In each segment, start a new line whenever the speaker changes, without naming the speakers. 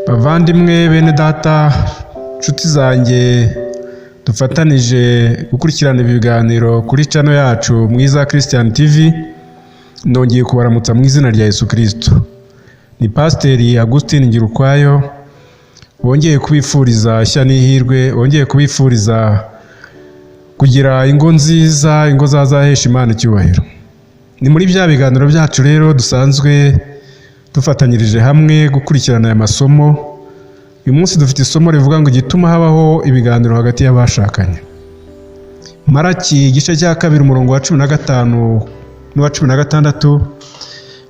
Bavandimwe, bene data, nshuti zanjye dufatanije gukurikirana ibi biganiro kuri channel yacu Mwiza Christian TV, nongeye kubaramutsa mu izina rya Yesu Kristo. Ni Pasiteri Augustin Ngirukwayo wongeye kubifuriza ishya n'ihirwe, wongeye kubifuriza kugira ingo nziza, ingo zazahesha Imana icyubahiro. Ni muri bya biganiro byacu rero dusanzwe dufatanyirije hamwe gukurikirana aya masomo. Uyu munsi dufite isomo rivuga ngo igituma habaho ibiganiro hagati y'abashakanye. Maraki igice cya 2, umurongo wa 15 n'uwa 16,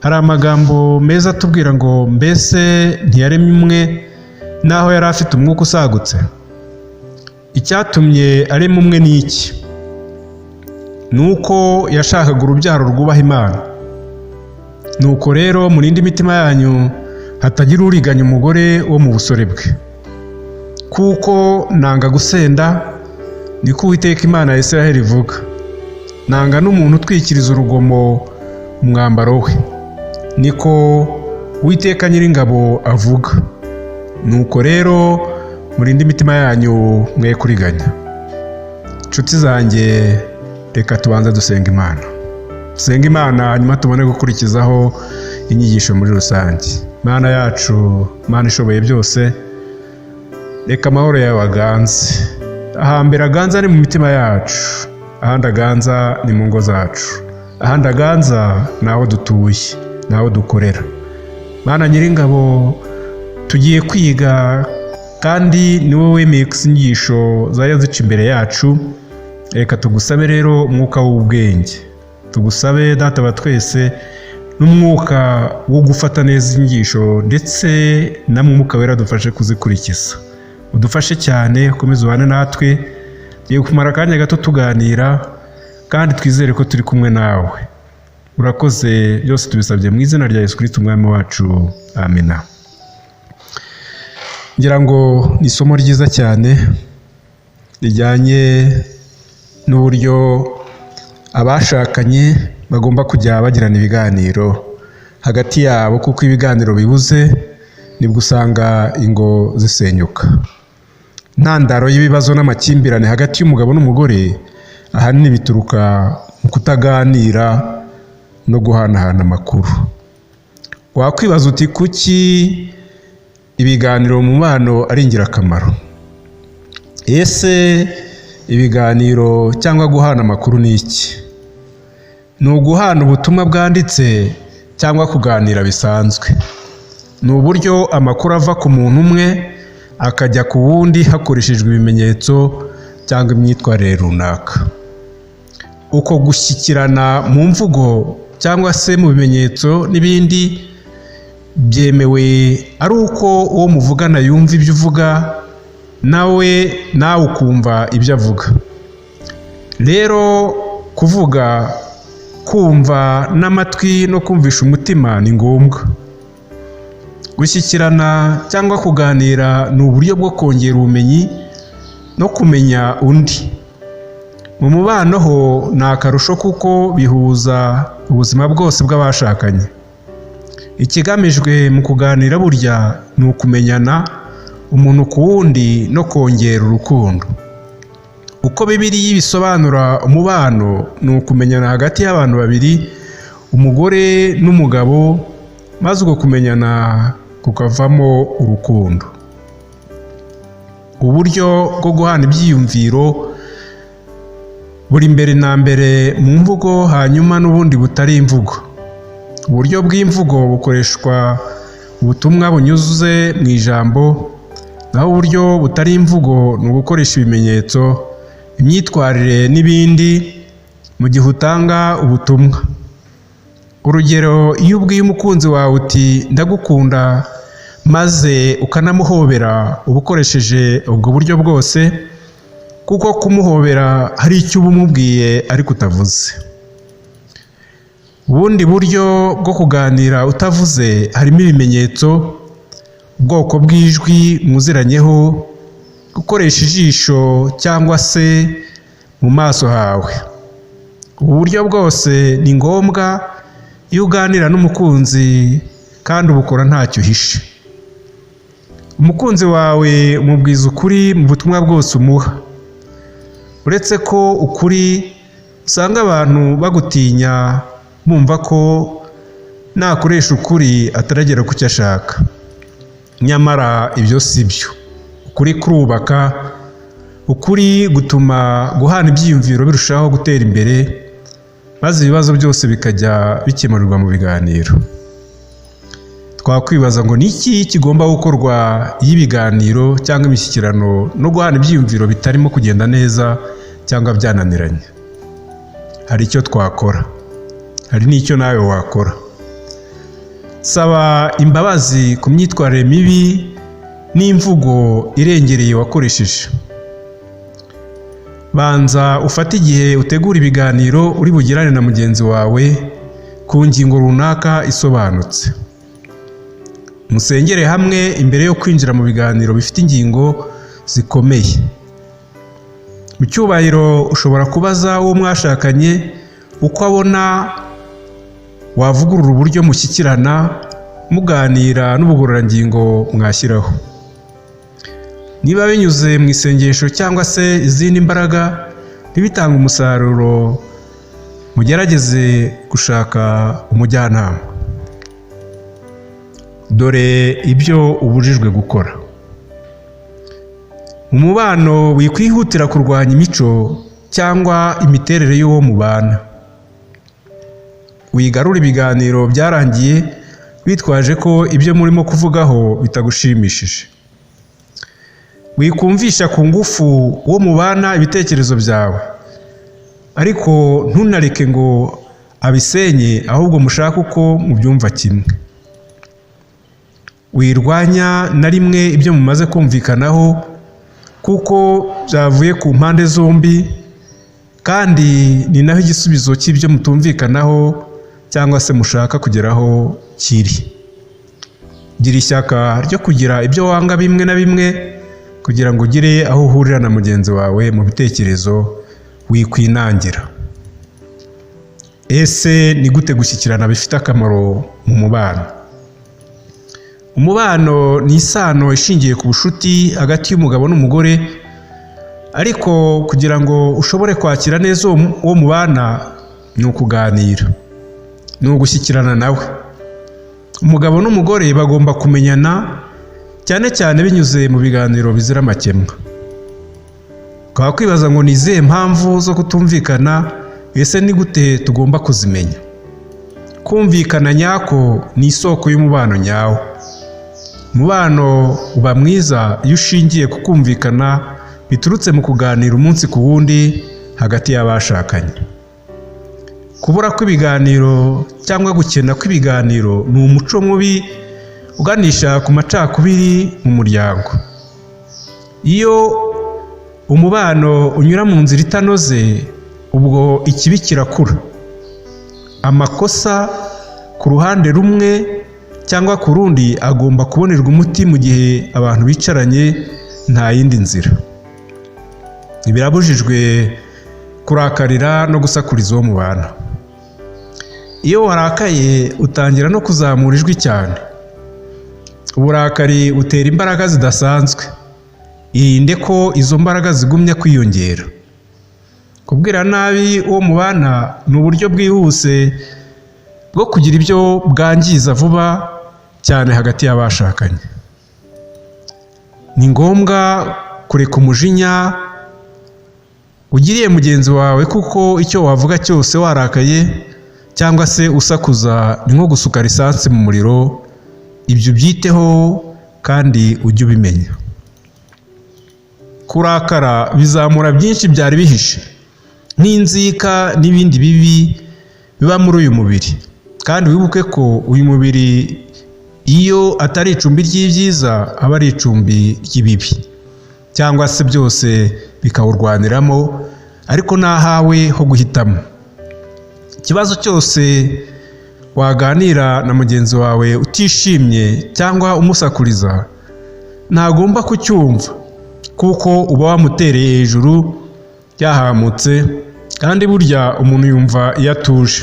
hari amagambo meza atubwira ngo: "Mbese ntiyaremye umwe n'aho yari afite umwuka usagutse? Icyatumye arema umwe ni iki? Ni uko yashakaga urubyaro rwubaha Imana. Nuko rero murinde imitima yanyu, hatagira uriganya umugore wo mu busore bwe, kuko nanga gusenda, niko Uwiteka Imana ya Israheli ivuga. Nanga n'umuntu utwikiriza urugomo umwambaro we, niko Uwiteka Nyiringabo avuga. Nuko rero murinde imitima yanyu, mwe kuriganya." Inshuti zanjye, reka tubanze dusenga Imana, dusenga Imana, hanyuma tubone gukurikizaho inyigisho muri rusange. Imana yacu, Imana ishoboye byose, reka amahoro yawe aganze. Ahambere aganza ni mu mitima yacu, ahandi aganza ni mu ngo zacu, ahandi aganza ni aho dutuye, ni aho dukorera. Mana Nyiringabo, tugiye kwiga kandi ni wowe wemeye ko inyigisho zajya zica imbere yacu. Reka tugusabe rero umwuka w'ubwenge, tugusabe Data wa twese n'umwuka wo gufata neza inyigisho, ndetse na Mwuka Wera dufashe kuzikurikiza. Udufashe cyane, ukomeze ubane natwe. Tugiye kumara akanya gato tuganira kandi twizere ko turi kumwe nawe. Urakoze. Byose tubisabye mu izina rya Yesu Kristo Umwami wacu, amina. Ngira ngo ni isomo ryiza cyane rijyanye n'uburyo abashakanye bagomba kujya bagirana ibiganiro hagati yabo, kuko ibiganiro bibuze nibwo usanga ingo zisenyuka. Intandaro y'ibibazo n'amakimbirane hagati y'umugabo n'umugore ahanini bituruka mu kutaganira no guhanahana amakuru. Wakwibaza uti: "Kuki ibiganiro mu mubano ari ingirakamaro?" Ese ibiganiro cyangwa guhana amakuru ni iki? Ni uguhana ubutumwa bwanditse cyangwa kuganira bisanzwe. Ni uburyo amakuru ava ku muntu umwe akajya ku wundi hakoreshejwe ibimenyetso cyangwa imyitwarire runaka. Uko gushyikirana mu mvugo cyangwa se mu bimenyetso n'ibindi byemewe ari uko uwo muvugana yumva ibyo uvuga, nawe ukumva ibyo avuga. Rero kuvuga, kumva n'amatwi no kumvisha umutima ni ngombwa. Gushyikirana cyangwa kuganira ni uburyo bwo kongera ubumenyi no kumenya undi. Mu mubano ho ni akarusho, kuko bihuza ubuzima bwose bw'abashakanye. Ikigamijwe mu kuganira burya ni ukumenyana umuntu ku wundi no kongera urukundo. Uko Bibiliya ibisobanura, umubano ni ukumenyana hagati y'abantu babiri, umugore n'umugabo, maze uko kumenyana kukavamo urukundo. Uburyo bwo guhana ibyiyumviro buri mbere na mbere mu mvugo, hanyuma n'ubundi butari imvugo. Uburyo bw'imvugo bukoreshwa ubutumwa bunyuze mu ijambo, naho uburyo butari imvugo ni ugukoresha ibimenyetso, imyitwarire n'ibindi mu gihe utanga ubutumwa. Urugero, iyo ubwiye umukunzi wawe uti "Ndagukunda", maze ukanamuhobera, uba ukoresheje ubwo buryo bwose, kuko kumuhobera hari icyo uba umubwiye ariko utavuze. Ubundi buryo bwo kuganira utavuze harimo ibimenyetso, ubwoko bw'ijwi muziranyeho, gukoresha ijisho cyangwa se mu maso hawe. Ubu buryo bwose ni ngombwa iyo uganira n'umukunzi kandi ubukora ntacyo uhishe. Umukunzi wawe umubwiza ukuri mu butumwa bwose umuha. Uretse ko ukuri usanga abantu bagutinya, bumva ko nakoresha ukuri ataragera ku cyo ashaka. Nyamara ibyo si byo. Ukuri kurubaka, ukuri gutuma guhana ibyiyumviro birushaho gutera imbere, maze ibibazo byose bikajya bikemurirwa mu biganiro. Twakwibaza ngo ni iki kigomba gukorwa iyo ibiganiro cyangwa imishyikirano no guhana ibyiyumviro bitarimo kugenda neza cyangwa byananiranye? Hari icyo twakora, hari n'icyo nawe wakora. Saba imbabazi ku myitwarire mibi n'imvugo irengereye wakoresheje. Banza ufate igihe utegura ibiganiro uri bugirane na mugenzi wawe ku ngingo runaka isobanutse. Musengere hamwe imbere yo kwinjira mu biganiro bifite ingingo zikomeye. Mu cyubahiro ushobora kubaza uwo mwashakanye uko abona wavugurura uburyo mushyikirana, muganira, n'ubugororangingo mwashyiraho. Niba binyuze mu isengesho cyangwa se izindi mbaraga ntibitange umusaruro, mugerageze gushaka umujyanama. Dore ibyo ubujijwe gukora. Mu mubano wikwihutira kurwanya imico cyangwa imiterere y'uwo mubana. Wigarura ibiganiro byarangiye witwaje ko ibyo murimo kuvugaho bitagushimishije. Wikumvisha ku ngufu uwo mubana ibitekerezo byawe, ariko ntunareke ngo abisenye, ahubwo mushake uko mubyumva kimwe. Wirwanya na rimwe ibyo mumaze kumvikanaho, kuko byavuye ku mpande zombi, kandi ni naho igisubizo cy'ibyo mutumvikanaho cyangwa se mushaka kugeraho kiri. Gira ishyaka ryo kugira ibyo wanga bimwe na bimwe kugira ngo ugire aho uhurira na mugenzi wawe mu bitekerezo, wikwinangira. Ese ni gute gushyikirana bifite akamaro mu mubano? Umubano ni isano ishingiye ku bucuti hagati y'umugabo n'umugore, ariko kugira ngo ushobore kwakira neza uwo mubana ni ukuganira, ni ugushyikirana nawe. Umugabo n'umugore bagomba kumenyana, cyane cyane binyuze mu biganiro bizira amakemwa. Twakwibaza ngo ni izihe mpamvu zo kutumvikana? Ese ni gute tugomba kuzimenya? Kumvikana nyako ni isoko y'umubano nyawo. Umubano uba mwiza iyo ushingiye ku kumvikana biturutse mu kuganira umunsi ku wundi hagati y'abashakanye. Kubura kw'ibiganiro cyangwa gukena kw'ibiganiro ni umuco mubi uganisha ku macakubiri mu muryango. Iyo umubano unyura mu nzira itanoze, ubwo ikibi kirakura. Amakosa ku ruhande rumwe cyangwa ku rundi agomba kubonerwa umuti mu gihe abantu bicaranye, nta yindi nzira. Birabujijwe kurakarira no gusakuriza uwo mubana. Iyo warakaye utangira no kuzamura ijwi cyane. Uburakari butera imbaraga zidasanzwe. Irinde ko izo mbaraga zigumya kwiyongera. Kubwira nabi uwo mubana ni uburyo bwihuse bwo kugira ibyo bwangiza vuba cyane hagati y'abashakanye. Ni ngombwa kureka umujinya ugiriye mugenzi wawe, kuko icyo wavuga cyose warakaye cyangwa se usakuza ni nko gusuka lisansi mu muriro. Ibyo ubyiteho kandi ujye ubimenya. Kurakara bizamura byinshi byari bihishe, nk'inzika n'ibindi bibi biba muri uyu mubiri. Kandi wibuke ko uyu mubiri iyo atari icumbi ry'ibyiza aba ari icumbi ry'ibibi, cyangwa se byose bikawurwaniramo, ariko n'ahawe ho guhitamo. Ikibazo cyose waganira na mugenzi wawe utishimye cyangwa umusakuriza, ntagomba kucyumva, kuko uba wamutereye hejuru yahamutse, kandi burya umuntu yumva iyo atuje.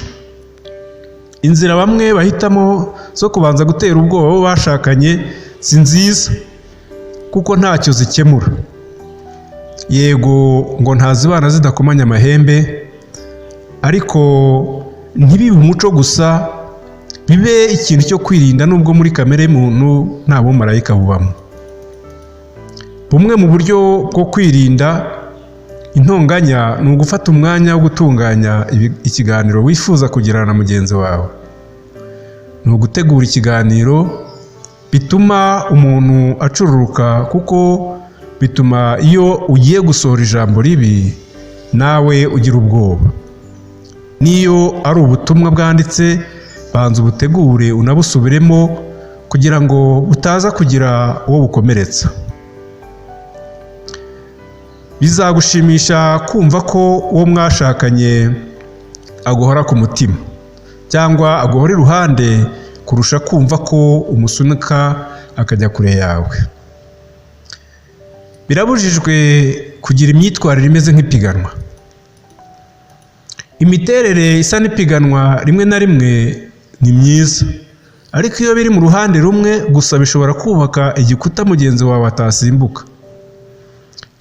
Inzira bamwe bahitamo zo kubanza gutera ubwoba abo bashakanye si nziza. kuko ntacyo zikemura. Yego ngo ntazibana zidakomanya amahembe, ariko ntibibe umuco gusa, bibe ikintu cyo kwirinda, nubwo muri kamere muntu nta bumarayika bubamo. Bumwe mu buryo bwo kwirinda intonganya ni ugufata umwanya wo gutunganya ikiganiro wifuza kugirana na mugenzi wawe. Ni ugutegura ikiganiro bituma umuntu acururuka, kuko bituma iyo ugiye gusohora ijambo ribi nawe ugira ubwoba. N'iyo ari ubutumwa bwanditse, banza ubutegure unabusubiremo kugira ngo butaza kugira uwo bukomeretsa. Bizagushimisha kumva ko uwo mwashakanye aguhora ku mutima cyangwa aguhora iruhande, kurusha kumva ko umusunika akajya kure yawe. Birabujijwe kugira imyitwarire imeze nk'ipiganwa. Imiterere isa n'ipiganwa rimwe na rimwe ni myiza, ariko iyo biri mu ruhande rumwe gusa bishobora kubaka igikuta mugenzi wawe atasimbuka.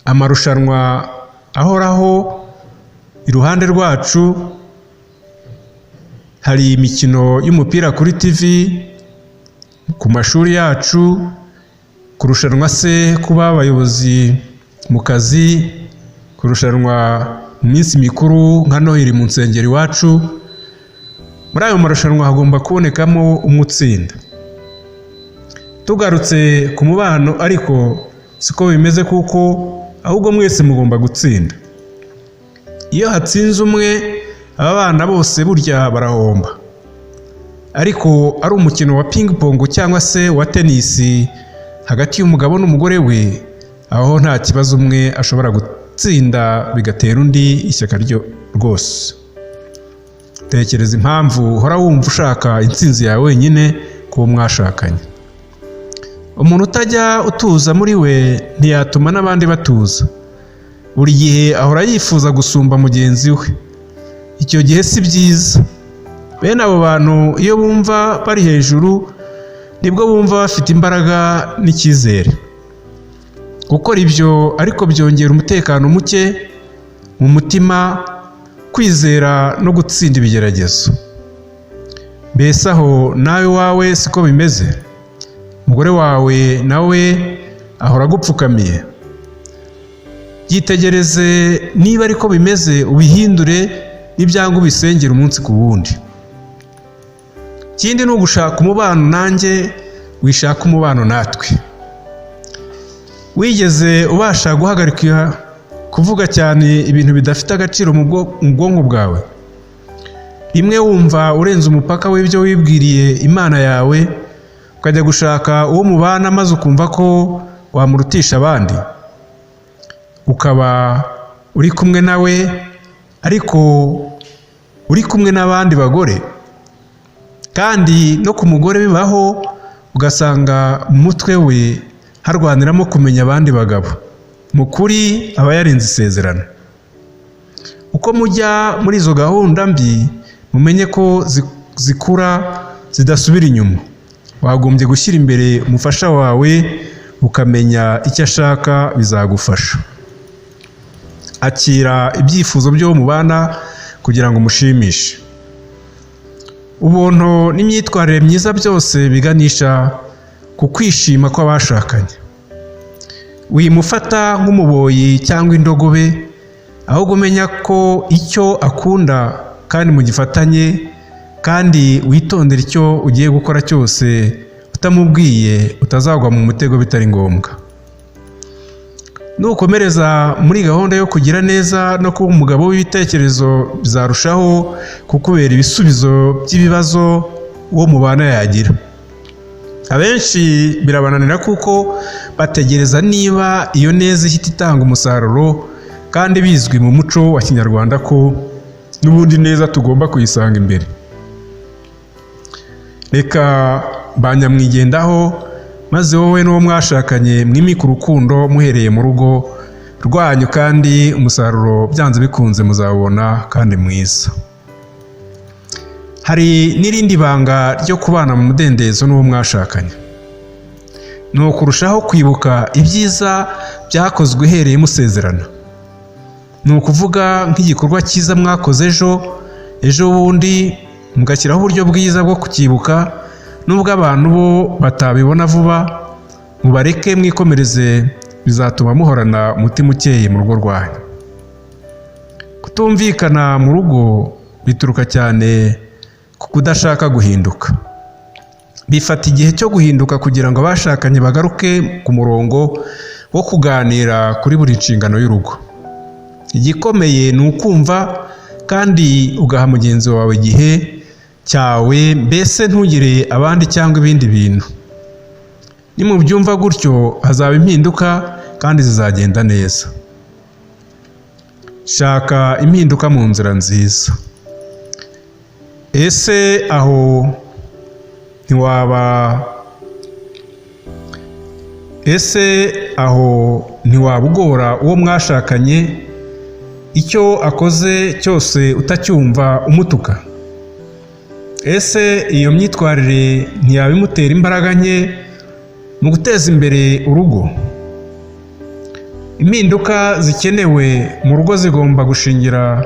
Amarushanwa ahoraho iruhande rwacu, hari imikino y'umupira kuri TV, ku mashuri yacu, kurushanwa se kuba abayobozi mu kazi, kurushanwa mu minsi mikuru nka Noheli mu nsengero iwacu. Muri ayo marushanwa hagomba kubonekamo umwe utsinda. Tugarutse ku mubano ariko siko bimeze, kuko ahubwo mwese mugomba gutsinda. Iyo hatsinze umwe, aba bana bose burya barahomba. Ariko ari umukino wa ping pong cyangwa se wa tenisi hagati y'umugabo n'umugore we, aho nta kibazo, umwe ashobora gutsinda bigatera undi ishyaka ryo rwose. Tekereza impamvu uhora wumva ushaka intsinzi yawe wenyine ku mwashakanye. Umuntu utajya utuza muri we ntiyatuma n'abandi batuza. Buri gihe ahora yifuza gusumba mugenzi we. Icyo gihe si byiza. Bene abo bantu iyo bumva bari hejuru nibwo bumva bafite imbaraga n'icyizere. Gukora ibyo ariko byongera umutekano muke mu mutima, kwizera no gutsinda ibigeragezo. Mbese aho nawe iwawe siko bimeze? Umugore wawe nawe ahora agupfukamiye? Byitegereze, niba ariko bimeze ubihindure, n'ibyanga ubisengera umunsi ku wundi. Ikindi ni ugushaka umubano nanjye, wishaka umubano natwe. Wigeze ubasha guhagarika kuvuga cyane ibintu bidafite agaciro mu bwonko bwawe? Rimwe wumva urenze umupaka w'ibyo wibwiriye Imana yawe, ukajya gushaka uwo mubana maze ukumva ko wamurutisha abandi, ukaba uri kumwe nawe ariko uri kumwe n'abandi bagore. Kandi no ku mugore bibaho, ugasanga mu mutwe we harwaniramo kumenya abandi bagabo. Mu kuri aba yarenze isezerano. Uko mujya muri izo gahunda mbi, mumenye ko zikura zidasubira inyuma. Wagombye gushyira imbere umufasha wawe, ukamenya icyo ashaka, bizagufasha. Akira ibyifuzo by'uwo mubana kugira ngo umushimishe. Ubuntu n'imyitwarire myiza byose biganisha ku kwishima kw'abashakanye. Wimufata nk'umuboyi cyangwa indogobe, ahubwo umenya ko icyo akunda kandi mugifatanye, kandi witondere icyo ugiye gukora cyose utamubwiye, utazagwa mu mutego bitari ngombwa. Nukomereza muri gahunda yo kugira neza no kuba umugabo w'ibitekerezo, bizarushaho kukubera ibisubizo by'ibibazo uwo mubana yagira. Abenshi birabananira kuko bategereza niba iyo neza ihita itanga umusaruro, kandi bizwi mu muco wa kinyarwanda ko n'ubundi neza tugomba kuyisanga imbere. Reka ba nyamwigendaho, maze wowe n'uwo mwashakanye mwimike urukundo muhereye mu rugo rwanyu, kandi umusaruro byanze bikunze muzawubona kandi mwiza. Hari n'irindi banga ryo kubana mu mudendezo n'uwo mwashakanye. Ni ukurushaho kwibuka ibyiza byakozwe uhereye musezerana. Ni ukuvuga nk'igikorwa cyiza mwakoze ejo, ejo bundi mugashyiraho uburyo bwiza bwo kucyibuka. Nubwo abantu bo batabibona vuba, mubareke mwikomereze, bizatuma muhorana umutima ukeye mu rugo rwanyu. Kutumvikana mu rugo bituruka cyane ku kudashaka guhinduka. Bifata igihe cyo guhinduka kugira ngo abashakanye bagaruke ku murongo wo kuganira kuri buri nshingano y'urugo. Igikomeye ni ukumva kandi ugaha mugenzi wawe igihe cyawe, mbese ntugire abandi cyangwa ibindi bintu. Nimubyumva gutyo, hazaba impinduka kandi zizagenda neza. Shaka impinduka mu nzira nziza. Ese aho ntiwaba Ese aho ntiwaba ugora uwo mwashakanye, icyo akoze cyose utacyumva umutuka? Ese iyo myitwarire ntiyaba imutera imbaraga nke mu guteza imbere urugo? Impinduka zikenewe mu rugo zigomba gushingira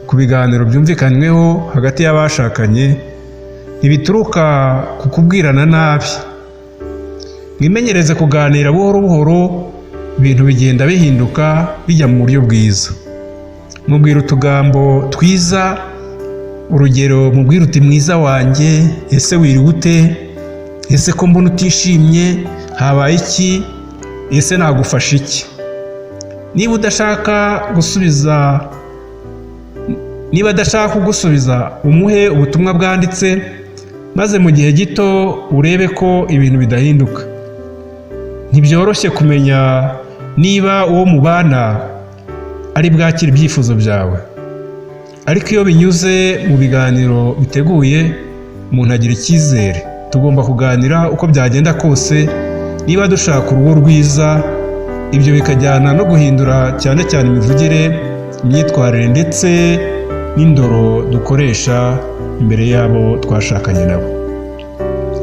ku biganiro byumvikanyweho hagati y'abashakanye, ntibituruka ku kubwirana nabi. Mwimenyereze kuganira buhoro buhoro, ibintu bigenda bihinduka bijya mu buryo bwiza. Mubwira utugambo twiza, urugero mubwira uti: "Mwiza wanjye, ese wiriwe ute? Ese ko mbona utishimye, habaye iki? Ese nagufasha iki?" Niba adashaka kugusubiza, umuhe ubutumwa bwanditse, maze mu gihe gito urebe ko ibintu bidahinduka. Ntibyoroshye kumenya niba uwo mubana ari bwakire ibyifuzo byawe, ariko iyo binyuze mu biganiro biteguye, umuntu agira icyizere. Tugomba kuganira uko byagenda kose niba dushaka urugo rwiza. Ibyo bikajyana no guhindura cyane cyane imivugire, imyitwarire ndetse n'indoro dukoresha imbere y'abo twashakanye nabo.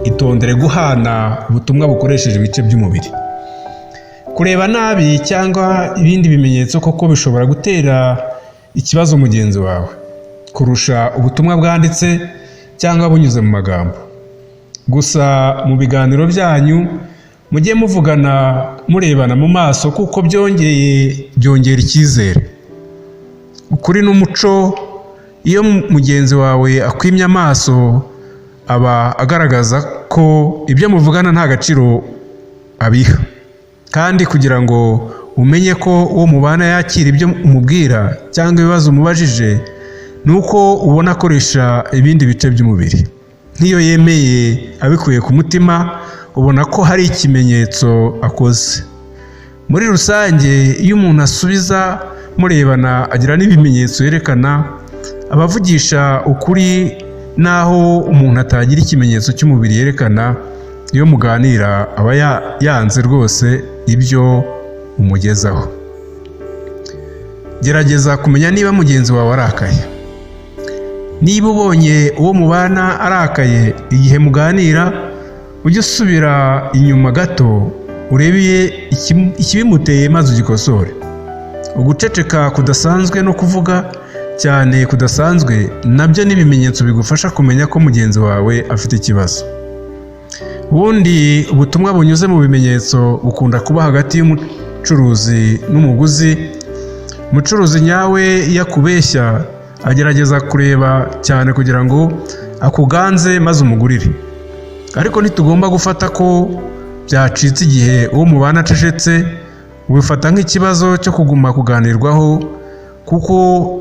Itondere guhana ubutumwa bukoresheje ibice by'umubiri. Kureba nabi cyangwa ibindi bimenyetso koko bishobora gutera ikibazo mugenzi wawe kurusha ubutumwa bwanditse cyangwa bunyuze mu magambo gusa. Mu biganiro byanyu mujye muvugana murebana mu maso, kuko byongera icyizere. Ukuri n'umuco: iyo mugenzi wawe akwimye amaso, aba agaragaza ko ibyo muvugana nta gaciro abiha. Kandi kugira ngo umenye ko uwo mubana yakira ibyo umubwira cyangwa ibibazo umubajije, ni uko ubona akoresha ibindi bice by'umubiri. Nk'iyo yemeye abikuye ku mutima, ubona ko hari ikimenyetso akoze. Muri rusange, iyo umuntu asubiza murebana, agira n'ibimenyetso yerekana, abavugisha ukuri. Naho umuntu atagira ikimenyetso cy'umubiri yerekana iyo muganira, aba yanze rwose ibyo umugezaho. Gerageza kumenya niba mugenzi wawe arakaye. Niba ubonye uwo mubana arakaye igihe muganira, ujye usubira inyuma gato urebe ikibimuteye maze ugikosore. Uguceceka kudasanzwe no kuvuga cyane kudasanzwe nabyo ni ibimenyetso bigufasha kumenya ko mugenzi wawe afite ikibazo. Ubundi ubutumwa bunyuze mu bimenyetso bukunda kuba hagati y'umucuruzi n'umuguzi. Umucuruzi nyawe iyo akubeshya, agerageza kureba cyane kugira ngo akuganze maze umugurire. Ariko ntitugomba gufata ko byacitse igihe uwo mubana acecetse. Ubifata nk'ikibazo cyo kuguma kuganirwaho, kuko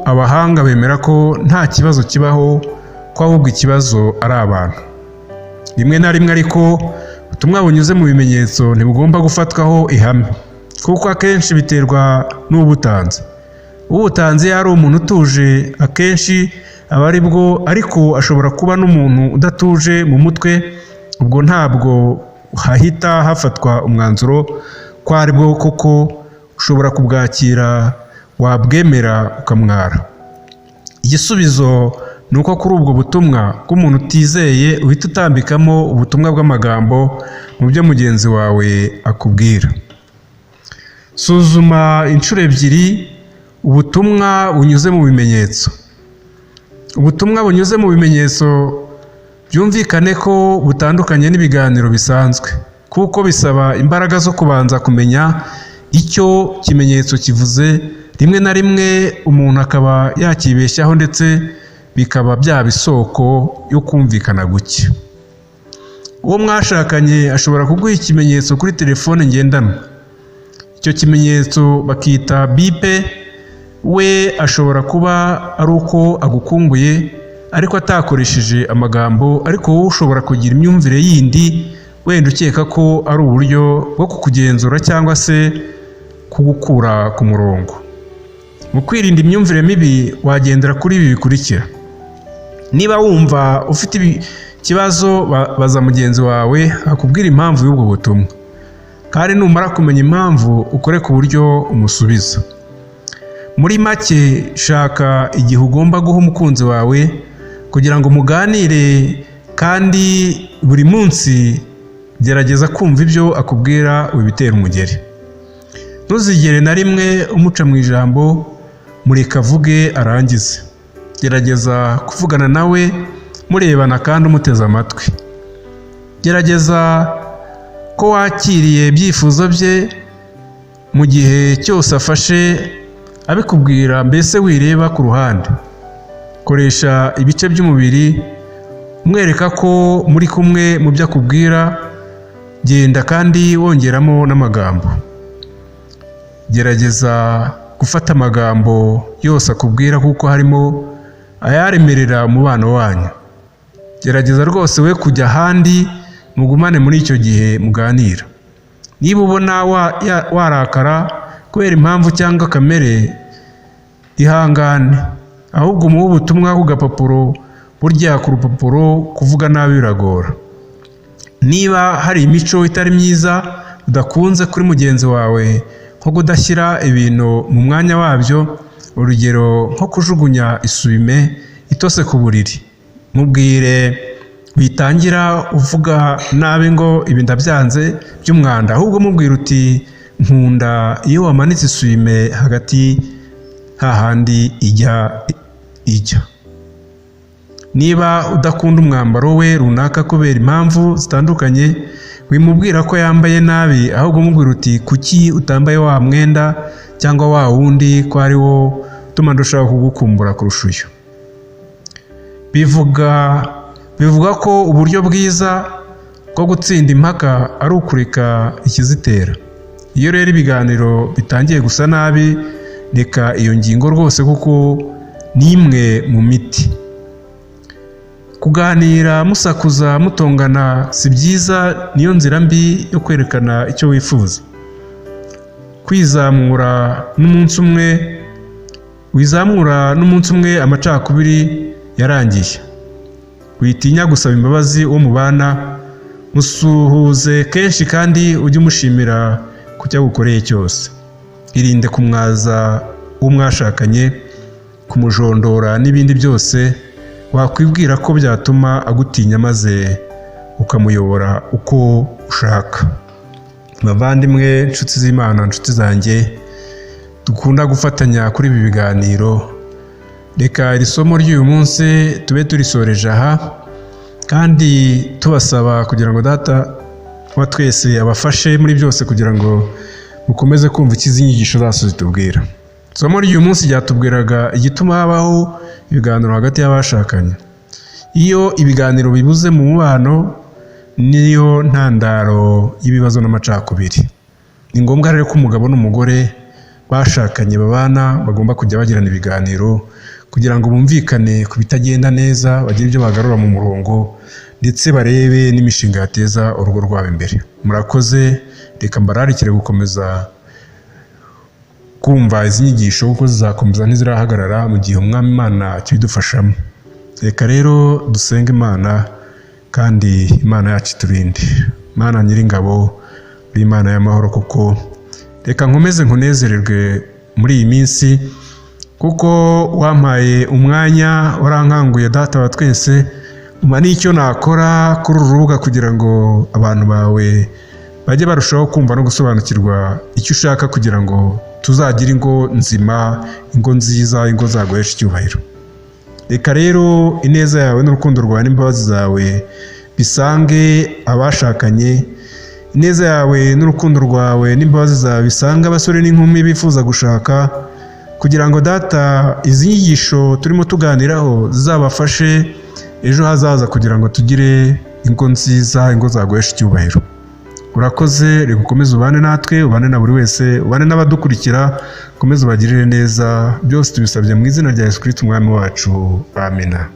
abahanga bemera ko nta kibazo kibaho, ko ahubwo ikibazo ari abantu. Rimwe na rimwe ariko, ubutumwa bunyuze mu bimenyetso ntibugomba gufatwaho ihame, kuko akenshi biterwa n'ubutanze. Ubutanze iyo ari umuntu utuje, akenshi aba ari bwo, ariko ashobora kuba n'umuntu udatuje mu mutwe. Ubwo ntabwo hahita hafatwa umwanzuro ko ari bwo koko. Ushobora kubwakira, wabwemera ukamwara. Igisubizo Ni uko kuri ubwo butumwa bw'umuntu utizeye uhita utambikamo ubutumwa bw'amagambo mu byo mugenzi wawe akubwira. Suzuma inshuro ebyiri ubutumwa bunyuze mu bimenyetso. Ubutumwa bunyuze mu bimenyetso byumvikane ko butandukanye n'ibiganiro bisanzwe, kuko bisaba imbaraga zo kubanza kumenya icyo kimenyetso kivuze, rimwe na rimwe umuntu akaba yakibeshyaho, ndetse bikaba byaba isoko yo kumvikana guke. Uwo mwashakanye ashobora kuguha ikimenyetso kuri telefone ngendanwa. Icyo kimenyetso bakita bipe. We ashobora kuba ari uko agukumbuye ariko atakoresheje amagambo, ariko wowe ushobora kugira imyumvire yindi, wenda ukeka ko ari uburyo bwo kukugenzura cyangwa se kugukura ku murongo. Mu kwirinda imyumvire mibi, wagendera kuri ibi bikurikira: niba wumva ufite ikibazo, baza mugenzi wawe akubwira impamvu y'ubwo butumwa, kandi numara kumenya impamvu ukore ku buryo umusubiza. Muri make, shaka igihe ugomba guha umukunzi wawe kugira ngo muganire, kandi buri munsi gerageza kumva ibyo akubwira, wibitera umugeri. Ntuzigere na rimwe umuca mu ijambo, mureka avuge arangize. Gerageza kuvugana nawe murebana kandi umuteze amatwi. Gerageza ko wakiriye ibyifuzo bye mu gihe cyose afashe abikubwira, mbese wireba ku ruhande. Koresha ibice by'umubiri umwereka ko muri kumwe mu byo akubwira, genda kandi wongeramo n'amagambo. Gerageza gufata amagambo yose akubwira, kuko harimo ayaremerera umubano wanyu. Gerageza rwose we kujya ahandi, mugumane muri icyo gihe muganira. Niba ubona warakara kubera impamvu cyangwa kamere, ihangane, ahubwo umuhe ubutumwa ku gapapuro. Burya ku rupapuro kuvuga nabi biragora. Niba hari imico itari myiza udakunze kuri mugenzi wawe, nko kudashyira ibintu mu mwanya wabyo, urugero nko kujugunya isume itose ku buriri, mubwire. Witangira uvuga nabi ngo "Ibi ndabyanze by'umwanda", ahubwo mubwira uti "Nkunda iyo wamanitse isume hagati hahandi ijya ijya". Niba udakunda umwambaro we runaka kubera impamvu zitandukanye, wimubwira ko yambaye nabi, ahubwo umubwira uti "Kuki utambaye wa mwenda cyangwa wa wundi, ko ari wo utuma ndushaho kugukumbura kurusha uyu?" Bivuga ko uburyo bwiza bwo gutsinda impaka ari ukureka ikizitera. Iyo rero ibiganiro bitangiye gusa nabi, reka iyo ngingo rwose, kuko ni imwe mu miti. Kuganira musakuza, mutongana si byiza, niyo nzira mbi yo kwerekana icyo wifuza. Kwizamura n'umunsi umwe, wizamura n'umunsi umwe amacakubiri yarangiye. Witinya gusaba imbabazi uwo mubana, musuhuze kenshi kandi ujye umushimira ku cyo agukoreye cyose. Irinde kumwaza uwo mwashakanye, kumujondora n'ibindi byose wakwibwira ko byatuma agutinya maze ukamuyobora uko ushaka. Bavandimwe, inshuti z'Imana, inshuti zanjye dukunda gufatanya kuri ibi biganiro, reka iri somo ry'uyu munsi tube turisoreje aha, kandi tubasaba kugira ngo Data wa twese abafashe muri byose kugira ngo mukomeze kumva icyo izi nyigisho zacu zitubwira. Isomo ry'uyu munsi ryatubwiraga igituma habaho ibiganiro hagati y'abashakanye. Iyo ibiganiro bibuze mu mubano, niyo ntandaro y'ibibazo n'amacakubiri. Ni ngombwa rero ko umugabo n'umugore bashakanye babana bagomba kujya bagirana ibiganiro kugira ngo bumvikane ku bitagenda neza, bagire ibyo bagarura mu murongo, ndetse barebe n'imishinga yateza urugo rwabo imbere. Murakoze, reka mbararikire gukomeza kumva izi nyigisho, kuko zizakomeza, ntizirahagarara mu gihe Umwami Imana akibidufashamo. Reka rero dusenge Imana, kandi Imana yacu iturinde. Imana Nyiringabo, uri Imana y'amahoro, kuko reka nkomeze nkunezererwe muri iyi minsi, Kuko wampaye umwanya, warankanguye Data wa twese, umpa n'icyo nakora kuri uru rubuga kugira ngo abantu bawe bajye barushaho kumva no gusobanukirwa icyo ushaka kugira ngo tuzagire ingo nzima, ingo nziza, ingo zaguhesha icyubahiro. Reka rero ineza yawe n'urukundo rwawe n'imbabazi zawe bisange abashakanye, ineza yawe n'urukundo rwawe n'imbabazi zawe bisange abasore n'inkumi bifuza gushaka, kugira ngo Data izi nyigisho turimo tuganiraho zizabafashe ejo hazaza, kugira ngo tugire ingo nziza, ingo zaguhesha icyubahiro. Urakoze, reka ukomeze ubane natwe, ubane na buri wese, ubane n'abadukurikira, ukomeze ubagirire neza. Byose tubisabye mu izina rya Yesu Kristo Umwami wacu. Amina.